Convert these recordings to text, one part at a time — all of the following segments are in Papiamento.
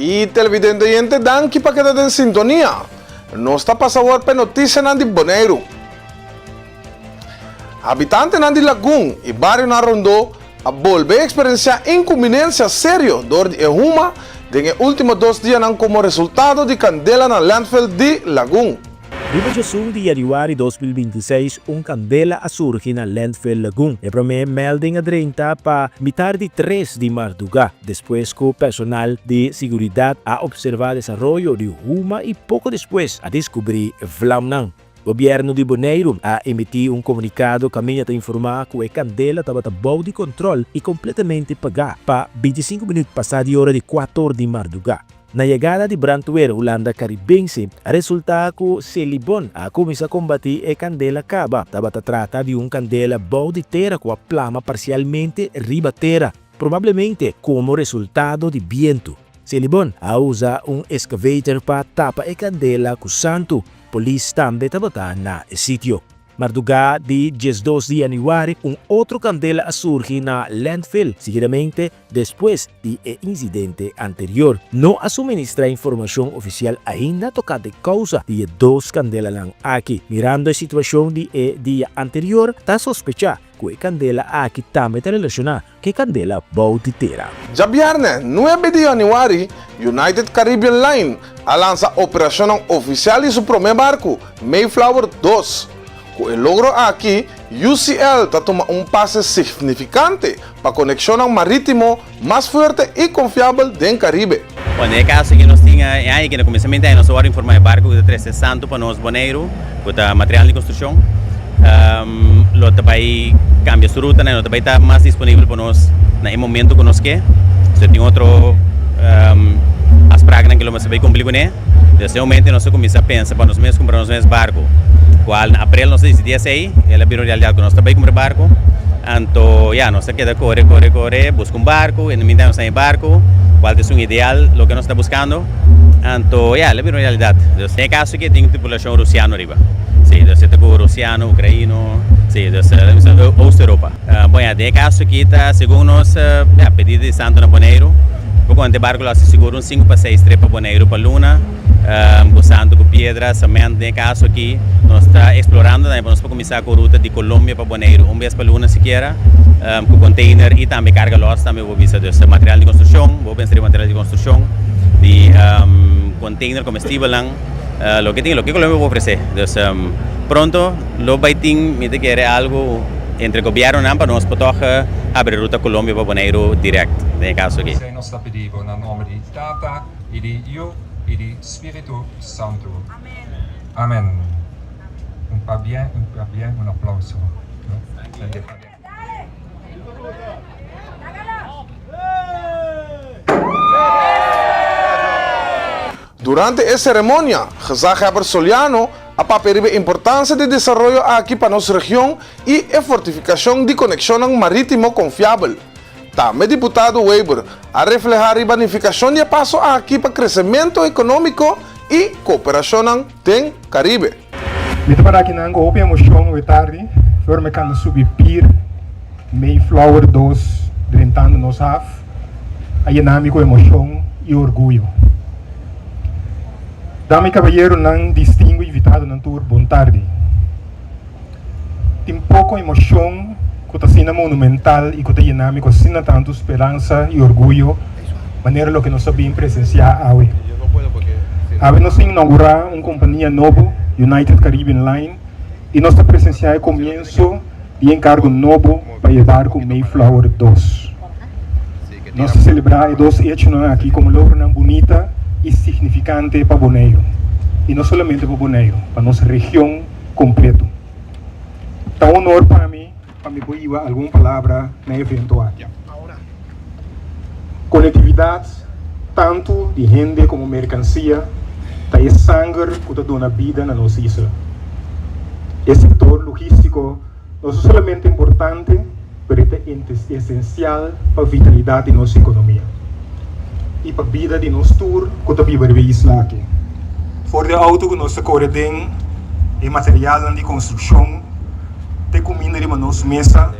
Y televidente oyente danki pa keda den sintonia. Nos ta pasa awor pa e noticianan di Boneiru. Habitantenan di Lagun y barionan rondó a bolbe experiencia inconveniencia serio door di e huma den e ultimo dos dianan como resultado di candela na landfill di Lagun. Riba djesun di yanüari 2026 un kandela a surgi na Landfill Lagun. E promé melding a drenta pa mitar di tres di mardugá, despues ku personal di siguridat a opservá desaroyo di huma i poko despues a deskubrí vlamnan. Gobièrnu di Boneiru a emití un komunikado kaminda ta informá ku e kandela tabata bou di kontròl i kompletamente pagá pa 25 minüt pasá di ora di kuator di mardugá. Na yegada di brandweer Hulanda Karibense a resultá ku Selibon a kuminsá kombatí e kandela kaba. Tabata trata di un kandela bou di tera ku a plama parsialmente riba tera, probablemente komo resultado di bientu. Selibon a usa un eskavator pa tapa e kandela ku santu. Polis tambe tabata na e sitio. Mardugá di 12 di yanüari un otro kandela a surgi na landfill, sigidamente Despues di e insidente anterior, no a suministrá informashon ofisial ainda tokante kousa di e dos kandelanan aki. Mirando e situashon di e dia anterior, ta sospechá ku e kandela aki tambe ta relashoná ku e kandela bou di tera. Djabièrnè nuebe di yanüari, United Caribbean Line a lansa operashonnan ofisial di su promé barku, Mayflower dos. Ku e logro aki, UCL ta tuma un pase signifikante pa konekshonnan marítimo mas fuerte i konfiabel den Karibe. Bueno, den e kaso aki nos tin e aña aki na kuminsamentu di aña nos a wòrdu informá e barku ku ta trese santu pa nos Boneiru, ku ta material di konstrukshon, lo ta bai kambia su rutanan, lo ta bai ta mas disponibel pa nos na e momentu ku nos ke. So tin otro afspraaknan ku lo mester bai kumpli kuné. Des e momento nos a kuminsá pensa pa nos mes kumpra nos mes barku, kual na aprel nos a disidí esei, el a bira un realidat ku nos ta bai kumpra barku. Anto ya, nos a keda kore, kore, kore, buska un barku, en e minta nos haña e barku, kual ta esun ideal loke nos ta buskando. Anto ya, el a bira un realidat. Dus den e kaso aki tin tripulashon rusiano riba. Si, dus e ta ku rusiano, ukraino, si, dus Oost Europa. Bon ya, den e kaso aki ta segun nos ya pedida di santo na Boneiru, por konta e barku lo hasi sigur un sinku pa seis trip pa Boneiru pa luna, ku santo, ku piedra, sement. Den e kaso aki nos ta eksplorando tambe pa nos por kuminsá ku ruta di Colombia pa Boneiru un bes pa luna sikiera, ku container i tambe karga lòs tambe bo bisa. Dus material di konstrukshon, bo pensa riba material di konstrukshon, di container komestibelnan, loke tin, loke Colombia por ofresé. Dus pronto lo bai tin, mi ta kere algu entre gobiernonan pa nos por tòg habri ruta Colombia pa Boneiru dirèkt den e kaso aki. Esei nos ta pidi bo na nomber di Tata i di Yu i di Spiritu Santu. Amen. Un pabien, un pabien, un aplauso. Durante e seremonia, Gezaghebber Soliano a papia riba e importansia di desaroyo aki pa nos region i e fortifikashon di konekshonnan marítimo konfiabel. Tambe diputado Weber a reflehá riba nifikashon di e paso aki pa kresementu ekonómiko i kooperashonnan den Karibe. Mi ta para akinan ku hopi emoshon awe tardi for mi kanda subi pier Mayflower dos drentando nos haf a yena mi ku emoshon i orguyo. Dama i kabayeronan, distingu invitadonan tur bon tardi. Tin poko emoshon ku ta asina monumental i ku ta yena mi ku asina tantu speransa i orguyo manera loke nos a bin presensiá awe. Awe nos ta inougurá un kompania nobo, United Caribbean Line, i nos ta presensiá e komienso di e enkargo nobo pa e barku Mayflower dos. Nos ta selebrá e dos echonan aki komo logronan bunita i signifikante pa Boneiru, i no solamente pa Boneiru, pa nos region kompleto. Ta un honor pa mi pa mi por hiba algun palabra na e evento aki. Konektividat tantu di hende komo merkansia ta e sanger ku ta duna bida na nos isla. E sektor logístiko no ta solamente importante, pero e ta esensial pa vitalidat di nos ekonomia i pa bida di nos tur ku ta biba riba e isla aki. For di e outo ku nos ta kore den, e materialnan di konstrukshon, te kuminda riba nos mesa,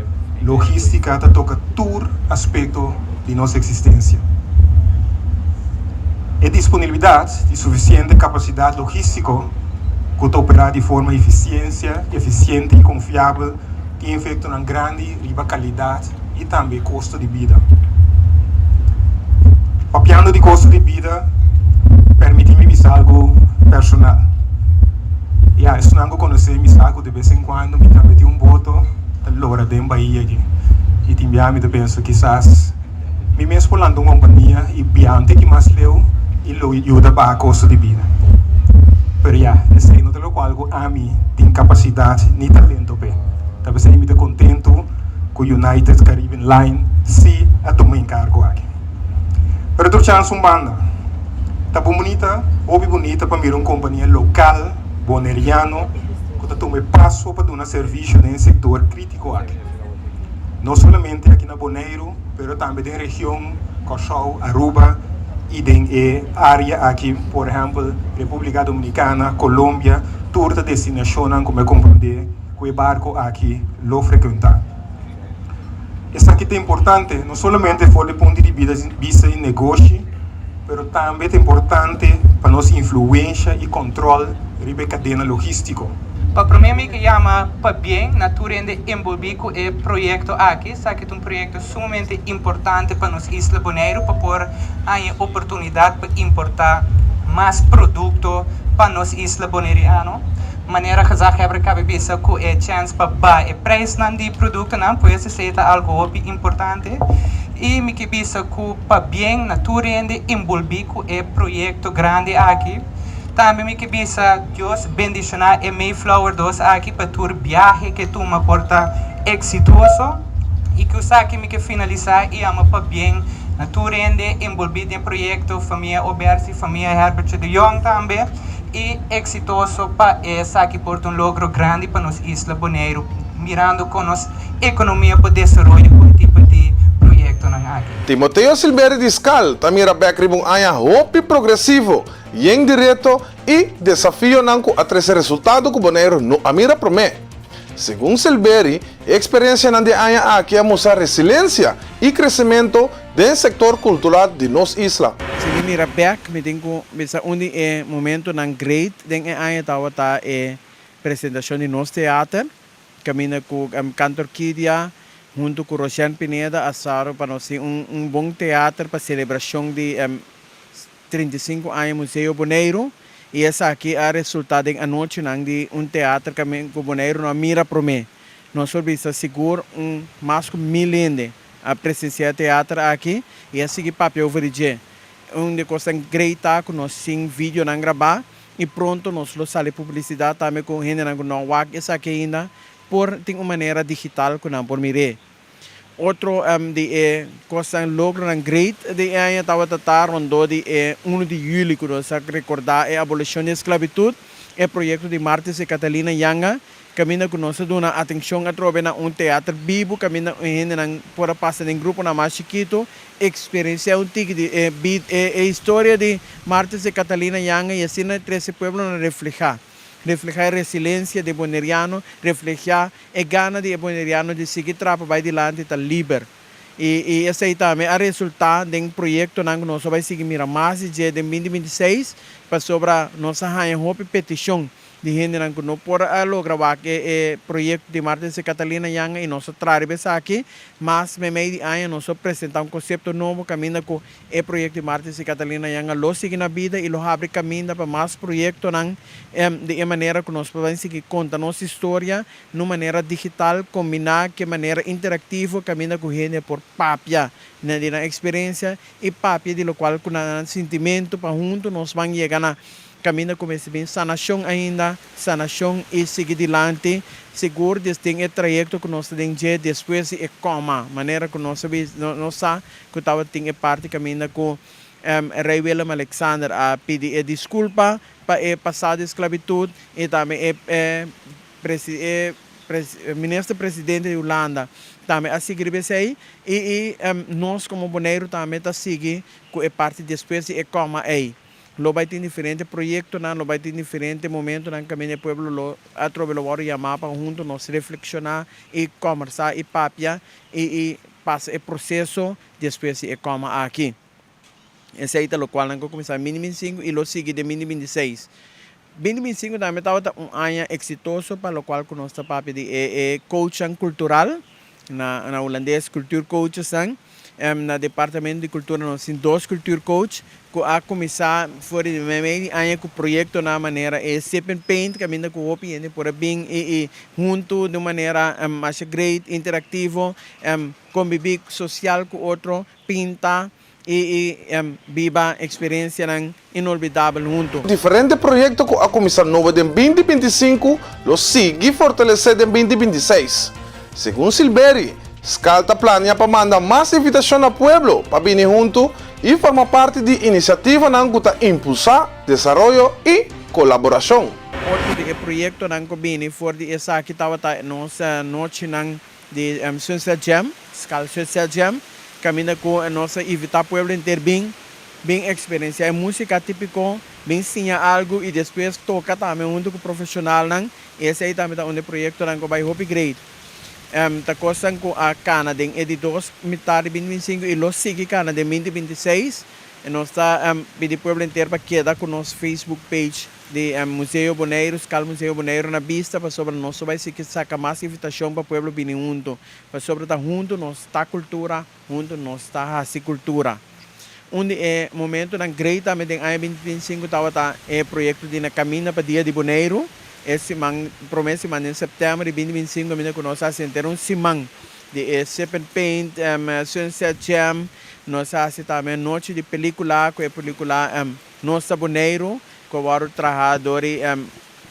logístika ta toka tur aspekto di nos eksistensia. E disponibilidat di sufisiente kapasidat logístiko ku ta operá di forma efisiensia, efisiente i konfiabel tin efektonan grandi riba kalidat i tambe kosto di bida. Papiando di kosto di bida, permití mi bisa algu personal. Ya, esunnan ku konosé mi sa ku de bes en kuando mi tambe tin un boto ta lora den bahia aki i tin bia mi ta pensa kisas Mi mes por lanta un kompania i bia un tiki mas leu i lo yuda baha kosto di bida. Pero ya, esei no ta lokual ku ami tin kapasidat ni talento p'e. Ta p'esei mi ta kontentu ku United Caribbean Line si a tuma enkargo aki. Pero tur chans un banda. Ta bunita, hopi bunita pa mira un kompania lokal boneriano ku ta tuma e paso pa duna servisio den e sektor krítiko aki. No solamente aki na Boneiru, pero tambe den region Kòrsou, Aruba i den e área aki, por ehèmpel Repúblika Dominikana, Kolombia, tur ta destinashonnan ku mi a komprondé ku e barko aki lo frekuentá. Esaki ta importante no solamente for di punto di bista di negoshi, pero tambe ta importante pa nos influensha i kòntròl riba e kadena logístiko. Pa promé mi ke yama pabien na tur hende enbolbí ku e proyekto aki. Esaki ta un proyekto sumamente importante pa nos isla Boneiru pa por haña oportunidat pa importá mas produkto pa nos isla boneriano. Manera gezaghebber kabe bisa ku e chèns pa baha e preisnan di produktonan, pues esei ta algu hopi importante. I mi ke bisa ku pabien na tur hende enbolbí ku e proyekto grandi aki. Tambe mi ke bisa Dios bendishoná e Mayflower dos aki pa tur biahe ke tuma por ta eksitoso. I ku esaki mi ke finalisá i yama pabien na tur hende enbolbí den e proyekto, famia Obersi, famia Herbertje de Jong tambe, i eksitoso pa esaki por ta un logro grandi pa nos isla Boneiru, mirando kon nos ekonomia por desaroya ku e tipo di proyektonan aki. Timoteo Silbery di Skal ta mira bek riba un aña hopi progresivo, yen di reto i desafionan ku a trese resultado ku Boneiru no a mira promé. Segun Silbery, e eksperensianan di e aña aki a mustra resilensia i kresementu den sektor kultural di nos isla. Si mi mira bek, mi tin ku bisa un di e momentunan great den e aña tabata e presentashon di nos teater. Caminda cu Cantor Kidia hunto cu Roshan Pineda a saru pa nos tin un bon teater pa celebracion di 35 aña Museo Boneiru y esaki a resulta den anochinan di un teater caminda cu Boneiru no a mira prome. Nos por bisa sigur un mas cu 1000 hende a presencia e teater aki y a sigui papia over di dje. Un di e cosnan great ta cu nos tin videonan graba I pronto nos lo sali publisidat tambe ku hendenan ku no a wak esaki ainda por tin un manera digital ku nan por mir'é. Otro di e kosnan logronan great di e aña tabata ta rondó di e unu di yüli ku nos a rekordá e abolishon di esklabitut, e proyekto di Martis i Catalina Yanga Kaminda ku nos a duna atenshon atrobe na un teater bibu kaminda e hendenan por a pasa den gruponan mas chikitu, eksperensiá un tiki di e e historia di Martis i Catalina Yanga i asina trese pueblonan reflehá, reflehá e resilensia di e boneriano, reflehá e gana di e boneriano di sigui trapa bai dilanti ta liber. I i esei tambe a resultá den proyektonan ku nos a bai sigui mira mas di dje den binti 26 pasobra nos a haña hopi petishon di hendenan ku no por a logra wak e e proyekto di Martin C. Catalina Yanga i nos a traha riba esaki. Mas meimei di aña nos a presentá un konsepto nobo kaminda ku e proyekto di Martin C. Catalina Yanga lo sigui na bida i lo habri kaminda pa mas proyektonan di e manera ku nos por bai sigui konta nos historia na un manera digital kombiná ku e manera interaktivo kaminda ku hende por papia na di nan eksperensia i papia di lokual ku nan sintimentu pa huntu nos ban yega na Kaminda ku mester bin sanashon ainda, sanashon i sigui dilanti, sigur des den e trayekto ku nos ta den dje despues di e koma, manera ku nos a bisa, nos sa ku tabatin e parti kaminda ku Rei Willem Alexander a pidi e diskulpa pa e pasado di sklabitut i tambe e e minister presidente di Hulanda tambe a sigui riba esei i i nos komo Boneiru tambe ta sigui ku e parti despues di e koma ei. Lo bai tin diferente proyectonan, lo bai tin diferente momentonan caminda e pueblo lo atrobe lo worde yama pa hunto nos reflexiona y combersa y papia y y pasa e proceso despues di e coma aki. Esei ta lokual nan ku kuminsá den 2025 i lo sigui den 2026. 2025 tambe tabata un aña eksitoso pa lokual ku nos ta papia di e e coachnan kultural, na na hulandes cultuurcoachesnan. Na departamento di kultura nos tin dos cultuurcoach ku a kuminsá for di meimei di aña ku proyektonan manera e sip and paint kaminda ku hopi hende por a bin i i huntu di un manera masha great, interaktivo, kombibí sosial ku otro, pinta. I i biba eksperensianan inolvidabel huntu. Diferente proyekto ku a kuminsá nobo den 2025 lo sigui fortalesé den 2026. Segun Silberie, Skal ta plania pa manda mas invitashon na pueblo pa bini huntu i forma parti di inisiativanan ku ta impulsá desaroyo i kolaborashon. Otro di e proyektonan ku bini for di esaki tabata nos nochinan Di Sunset Jam, Skal Sunset Jam, kaminda ku nos a invitá pueblo henter bin, bin eksperensiá e músika típiko, bin siña algu i despues toka tambe huntu ku profeshonalnan. Esei tambe ta un di e proyektonan ku a bai hopi great. Ta kosnan ku a kana den e di dos mitar di binti 25 i lo sigui kana den binti 26. Nos ta pidi pueblo henter pa keda ku nos Facebook page. Di Museo Boneiru, Skal Museo Boneiru na bista pasobra nos lo bai sigui saka mas invitashon pa pueblo bini huntu. Pasobra ta huntu nos ta kultura, huntu nos ta hasi kultura. Un di e momentunan grei tambe den aña 2025 tabata e proyekto di Na Kaminda pa Dia di Boneiru. E siman, promé siman den sèptèmber di 2025 kaminda ku nos a hasi henter un siman di e Sip and Paint, Sunset Jam, nos a hasi tambe nochi di pelíkula ku e pelíkula Nos ta Boneiru, ku a wòrdu trahá dor di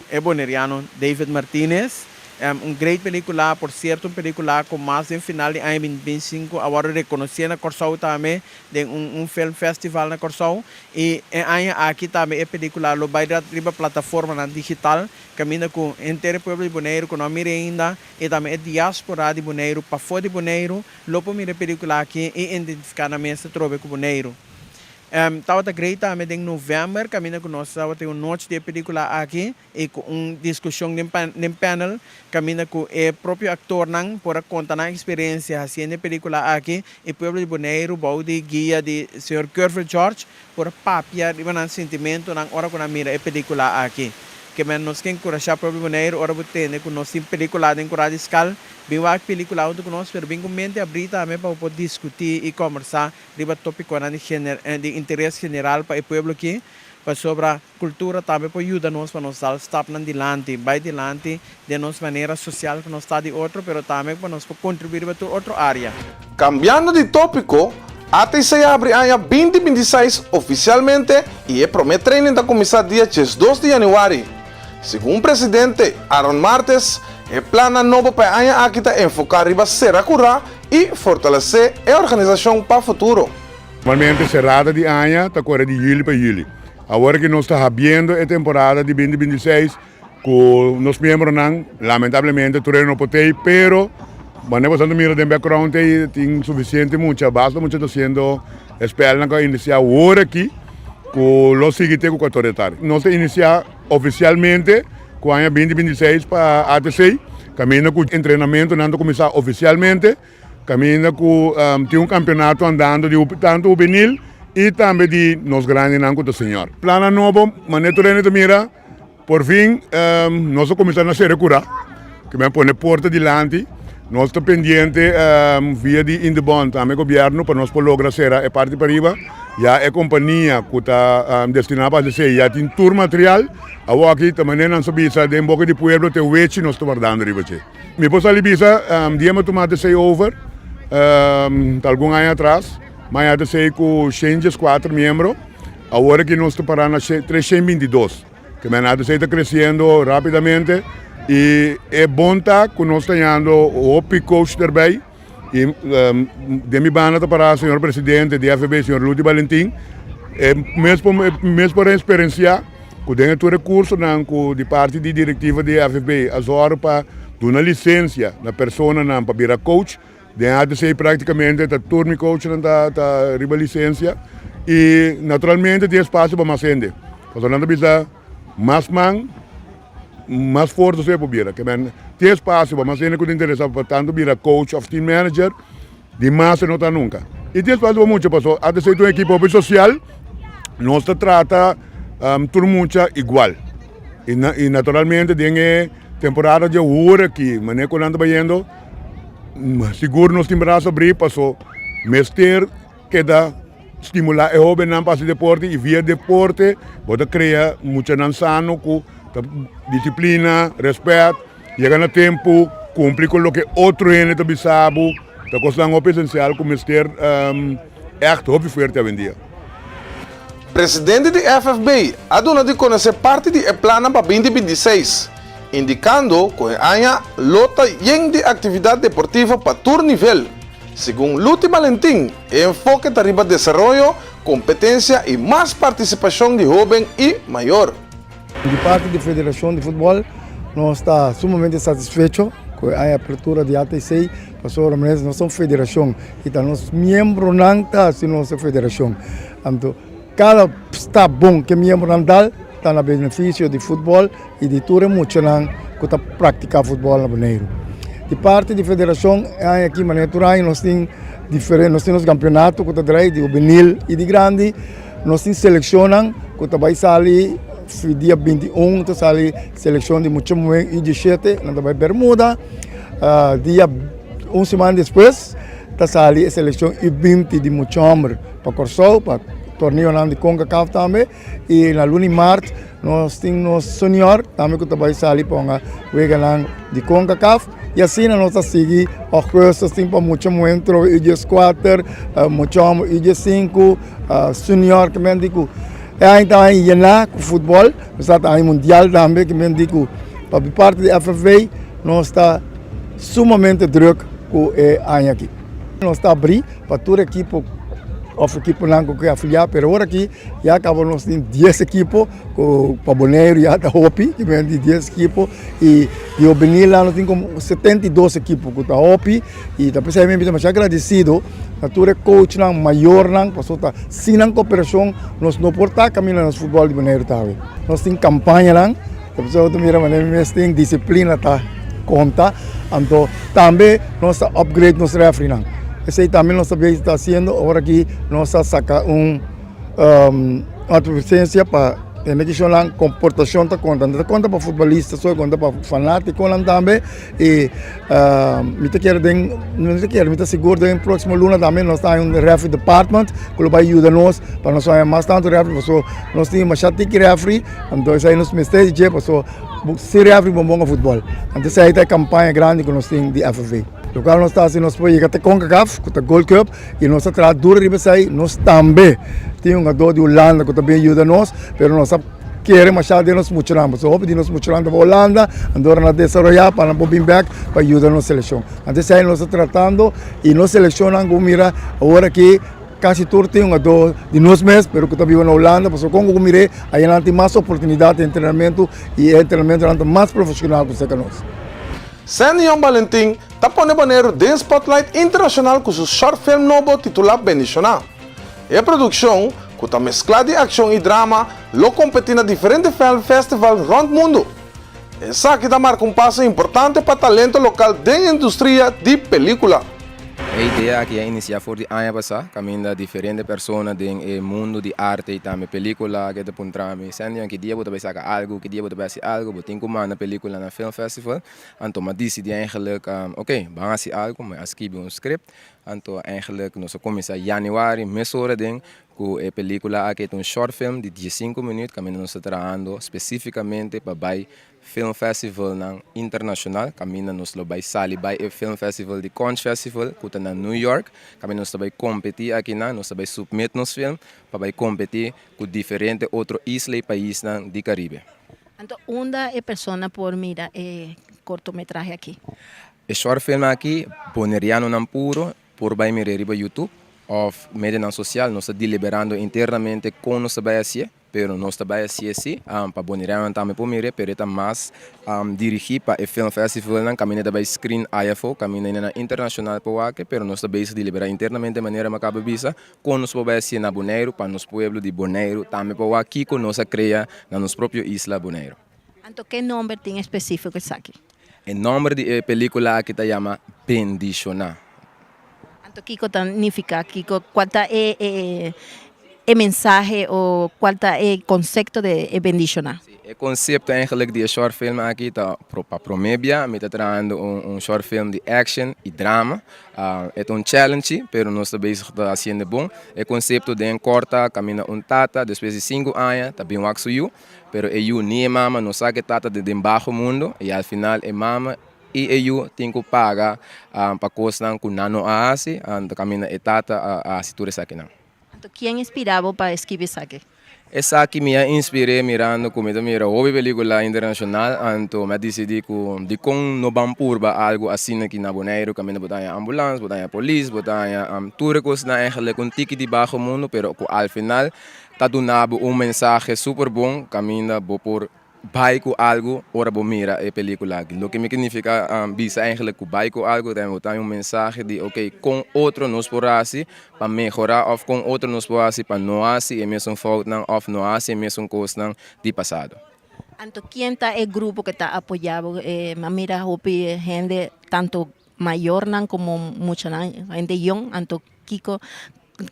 e boneriano David Martinez. Un great pelíkula, por sierto un pelíkula ku mas den final di aña 2025 a wòrdu rekonosé na Kòrsou tambe den un un film festival na Kòrsou. I e aña aki tambe e pelíkula lo bai riba plataformanan digital kaminda ku henter e pueblo di Boneiru ku no a mira ainda i tambe e diáspora di Boneiru pafó di Boneiru lo por mira e pelíkula aki i identifiká nan mes atrobe ku Boneiru. Tabata grei tambe den novèmber kaminda ku nos tabatin un nochi di e pelíkula aki i ku un diskushon den den panel kaminda ku e propio aktornan por a konta nan eksperensia hasiendo e pelíkula aki i pueblo di Boneiru bou di guia di señor Curver George por a papia riba nan sintimentunan ora ku nan mira e pelíkula aki. Ke men nos ke enkurashá pueblo di Boneiru ora bo tende ku nos tin pelíkula den Kura di Skal bin wak pelíkula huntu ku nos pero bin ku mente abrí tambe pa bo por diskutí i kòmbersá riba tópikonan di gener di interes general pa e pueblo aki, pasobra kultura tambe por yuda nos pa nos dal stapnan dilanti, bai dilanti den nos manera sosial ku nos ta di otro, pero tambe pa nos por kontribuí riba tur otro área. Kambiando di tópiko, ATC a habri aña 2026 ofisialmente i e promé training ta kuminsá dia 12 di yanüari. Segun presidente Aaron Martes, e plannan nobo pa e aña aki ta enfoká riba sera kurá i fortalesé e organisashon pa futuro. Normalmente serada di aña ta kore di juli pa juli. Awor ki nos ta habiendo e temporada di 2026 ku nos miembronan, lamentablemente tur e no por tei, pero manera boso ta mira den background ei tin sufisiente mucha, basta mucha ta hasiendo e spèlnan ku a inisiá awor aki ku lo sigui te ku kuator di tardi. Nos ta inisiá ofisialmente ku aña 2026 pa ATC, kaminda ku entrenamentonan ta kuminsá ofisialmente, kaminda ku tin un kampeonato andando di tantu hubenil i tambe di nos grandinan ku ta señor. Plannan nobo, manera tur hende ta mira, por fin nos a kuminsá na sere kurá, ku men pone porta dilanti, nos ta pendiente via di Indebon tambe gobièrnu pa nos por logra sera e parti pariba. Ya e kompania ku ta destiná pa hasi esei ya tin tur material. Awoki ta manera nan sa bisa den boka di pueblo te wechi nos ta wardando riba dje. Mi por sali bisa dia mi a tuma esei over ta algun aña atras, mi a haña esei ku shen dieskuater miembro, awor aki nos ta pará na 322. Ke men esei ta kresiendo rápidamente i e bon ta ku nos ta hañando hopi coach derbei. I den mi banda ta pará señor presidente di FB, señor Ludy Balentin. E mes por mes por eksperensiá ku den e tur e kursonan ku di parti di direktiva di FB a zòrg pa duna lisensia na personanan pa bira coach. Den ATC práktikamente ta tur mi coachnan ta ta riba lisensia i naturalmente tin espasio pa mas hende. Pasobra nan ta bisa mas man. Mas forte su e por bira. Ke men tin espasio pa mas hende ku ta interesá pa tantu bira coach òf team manager, di mas e no ta nunka. I tin espasio pa mucha paso ATC ta un ekipo hopi sosial, nos ta trata tur mucha igual. I naturalmente den e temporada di awor aki manera ku nan ta bayendo sigur nos tin braso abrí paso mester keda stimulá e hóbennan pa hasi deporte i via deporte bo ta krea muchanan sano ku ta disiplina, rèspèt, yega na tempu, kumpli ku loke otro hende ta bisa bo, ta kosnan hopi esensial ku mester ègt hopi fuerte awendia. Presidente di FFB a duna di konosé parti di e plannan pa 2026, indikando ku e aña lo ta yen di aktividat deportivo pa tur nivel. Segun Luti Balentin, e enfoke ta riba desaroyo, kompetensia i mas partisipashon di hóben i mayor. Di parti di Federashon di Futbòl nos ta sumamente satisfecho ku e aña apertura di ATC pasobra mes nos ta un federashon i ta nos miembronan ta hasi nos e federashon. Anto kada stap bon ku e miembronan dal ta na benefisio di futbòl i di tur e muchanan ku ta praktiká futbòl na Boneiru. Di parti di federashon e aña aki manera tur aña nos tin diferente nos tin nos kampionato ku ta drai di hubenil i di grandi. Nos tin selekshonnan ku ta bai sali dia 21 ta sali selekshon di mucha muhé U 17 nan ta bai Bermuda. Dia un siman despues ta sali e selekshon U 20 di mucha hòmber pa Kòrsou pa torneonan di Concacaf tambe. I na luna di mart nos tin nos senior tambe ku ta bai sali pa hunga weganan di Concacaf. I asina nos ta sigui augustus tin pa mucha muhé trobe U 14, mucha hòmber U 15. Senior ke men di ku e aña ta aña yená ku futbòl, nos ta aña mundial tambe ke men di ku pa parti di FFB nos ta sumamente drùk ku e aña aki. Nos ta abrí pa tur ekipo òf ekiponan ku ke afiliá pero ora aki ya kaba nos tin dies ekipo ku pa Boneiru ya ta hopi ke men di dies ekipo i di Obenila nos tin komo 72 ekipo ku ta hopi i ta p'esei mi ta masha agradesido na tur e coachnan, mayornan, pasobra ta sin nan cooperacion nos no por ta caminda nos futbol di Boneiru ta awe. Nos tin campañanan, ta pasobra bo ta mira manera mi mes tin disciplina ta conta, anto tambe nos ta upgrade nos refereenan. Esey tambe nos ta bezig ta haciendo, ora aki nos a saca un advertencia pa tene kishonnan comportacion ta conta, no ta conta pa futbolista so, ta conta pa fanaticonan tambe. I mi ta kere den, mi ta kere, mi ta sigur den próksimo luna tambe nos ta haña un referee department ku lo bai yuda nos pa nos haña mas tantu referee pasobra nos tin masha tiki referee anto esei nos mester di dje pasobra sin referee bo no por hunga futbòl. Anto esei ta e kampaña grandi ku nos tin di FFA. Lokual nos ta hasi nos por yega te Concacaf ku ta Gold Cup i nos ta traha duro riba esei. Nos tambe tin hungadó di Hulanda ku ta bin yuda nos pero nos a. Kere masha den nos muchanan, pasobra hopi di nos muchanan ta pa Holanda, anto ora nan desaroyá pa nan por bin bèk pa yuda nos selekshon. Anto esei nos ta tratando i nos selekshonnan ku mira awor aki kasi tur tin hungadó di nos mes pero ku ta biba na Holanda, pasobra kon ku mir'é aya nan tin mas oportunidat di entrenamentu i e entrenamentunan ta mas profeshonal ku serka nos. Sandy Young Balentin ta pone Boneiru den spotlight internashonal ku su short film nobo titulá Bendishoná. E produkshon, ku ta mesklá di akshon i drama, lo kompetí na diferente film festival rònt mundu. Esaki ta marka un paso importante pa talento lokal den industria di pelíkula. E idea aki a inisiá for di aña pasá, kaminda diferente persona den e mundu di arte i tambe pelíkula ke ta puntra mi, Sandy, ki dia bo ta bai saka algu, ki dia bo ta bai hasi algu, bo tin ku manda pelíkula na film festival. Anto mi a disidí eigenlijk, oke, ban hasi algu, mi a skibi un script Anto eigenlijk nos a kuminsá yanüari mesora den ku e pelíkula aki ta un short film di diesinku minüt kaminda nos ta trahando spesífikamente pa bai film festivalnan internashonal kaminda nos lo bai sali bai e film festival di Conch Festival ku ta na New York kaminda nos ta bai kompetí akinan nos ta bai submit nos film pa bai kompetí ku diferente otro isla i paisnan di Karibe. Anto unda e persona por mira e kortometrahe aki? E short film aki, Bonerianonan Puro, por bai mir'é riba YouTube òf medianan sosial. Nos ta deliberando internamente kon nos ta bai hasié, pero nos ta bai hasié sí, pa bonerianonan tambe por mir'é, pero e ta mas dirigí pa e film festivalnan kaminda ta bai screen IFO, kaminda hendenan internashonal por wak, pero nos ta bezig deliberá internamente manera mi a kaba bisa kon nos por bai hasié na Boneiru pa nos pueblo di Boneiru tambe por wak kiko nos a krea na nos propio isla Boneiru. Anto ke nomber tin espesífiko esaki? E nomber di e pelicula aki ta yama Bendiciona. Anto kiko ta nifiká? Kiko, kual ta e e e mensahe o kual ta e konsepto di e bendishoná? Sí, e konsepto eigenlijk di e short film aki ta pa promé bia mi ta trahando un un short film di action i drama. E ta un challenge pero nos ta bezig ta hasiendo bon. E konsepto den kòrta kaminda un tata despues di sinku aña ta bin wak su yu pero e yu ni e mama no sa ku e tata ta den baho mundo i al final e mama I e yu tin ku paga pa kosnan ku nan no a hasi, anto kaminda e tata a hasi tur esakinan. Anto kien inspirá bo pa skibi esaki? Esaki mi a inspir'é mirando ku mi ta mira hopi pelikula internashonal, anto mi a disidí ku dikon no ban purba algu asina aki na Boneiru kaminda bo ta haña ambulans, bo ta haña polis, bo ta haña tur e kosnan eigenlik un tiki di baho mundu pero ku al final ta duna bo un mensahe super bon kaminda bo por Bai ku algu ora bo mira e pelikula aki. Loke mi ke nifiká bisa eigenlik ku bai ku algu ta bo ta un mensahe di ok kon otro nos por hasi pa mehorá òf kon otro nos por hasi pa no hasi e mesun foutnan òf no hasi e mesun kosnan di pasado. Anto kien ta e grupo ku ta apoyá bo? Mi a mira hopi hende tanto mayornan komo muchanan hende yòn anto kiko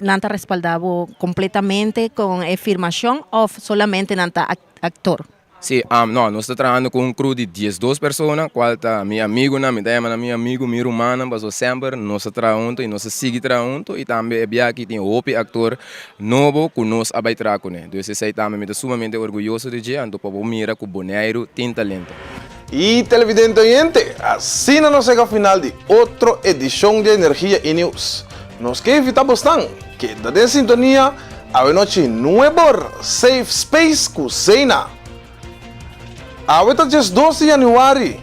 nan ta respaldá bo kompletamente kon e firmashon òf solamente nan ta aktor? Sí, no, nos ta trahando ku un crew di diesdos persona, kual ta mi amigunan, mi ta yama nan mi amigu, mi rumannan, pasobra semper nos ta traha huntu i nos ta sigui traha huntu i tambe e biaha aki tin hopi aktor nobo ku nos a bai traha kuné. Dus esei tambe mi ta sumamente orguyoso di dje, anto pa bo mira ku Boneiru tin talento. Y televidente oyente, asina nos yega final di otro edicion di Energia y Nieuws. Nos ke invita bosnan keda den sintonia awe nochi nuebor Safe Space cu Zena. Awe ta 12 di januari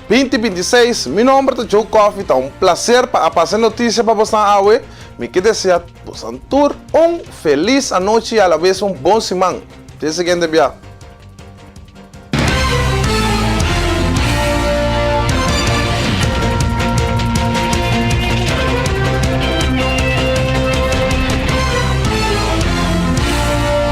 2026, mi nomber ta Joe Coffie, ta un placer pa a pasa e noticia pa bosnan awe, mi ke desea bosnan tur un feliz anochi y alabes un bon siman. Te siguiente bia.